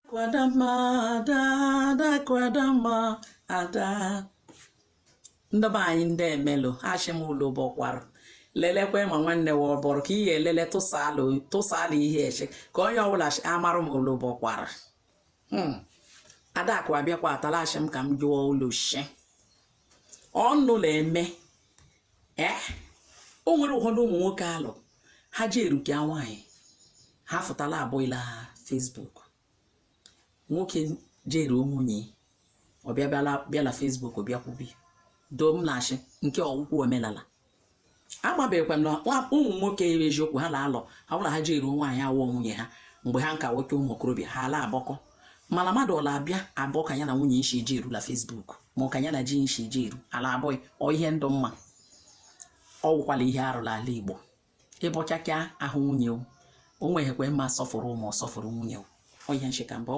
Kwadama ada, ada kwadama ada. Ndị be anyị ndị emelụ achị m ụlọ bọkwara lelekwe ma nwanne wa ọbọrọ ka ihe elele tụsala ihe eche ka onye ọbụla amarụ m ụlọ bọkwara. Adakụ abịakwa atala achị m ka m jụọ ụlọ shi ọnụ na-eme ee o nwere ụfọdụ ụmụ nwoke alụ ha ji erukia nwaanyị ha fụtala abụghịla Facebook. Nwoke jeruo nwunye ọ bịa bịala Facebook bịakwubi doo m lachi nke ọwụkwụ omenala. Agbabeghịkwa m na ụmụ nwoke eziokwu ha na-alọ ha bụla ha jeruo nwaanyị awụ nwunye ha mgbe ha nka nwoke ụmụ okorobịa ha ala abọkọ mana mmadụ ọla abịa abụọ ka ya na nwunye isi eje eru la Facebook ma ọ ka ya na ji isi eje eru ala abụghị ọ ihe ndụ mma. Ọ wụkwala ihe arụla ala Igbo ịbọchakịa ahụ nwunye o nweghịkwa mma sọfụrụ ụmụ sọfụrụ nwunye o ihe nshịka mbụ.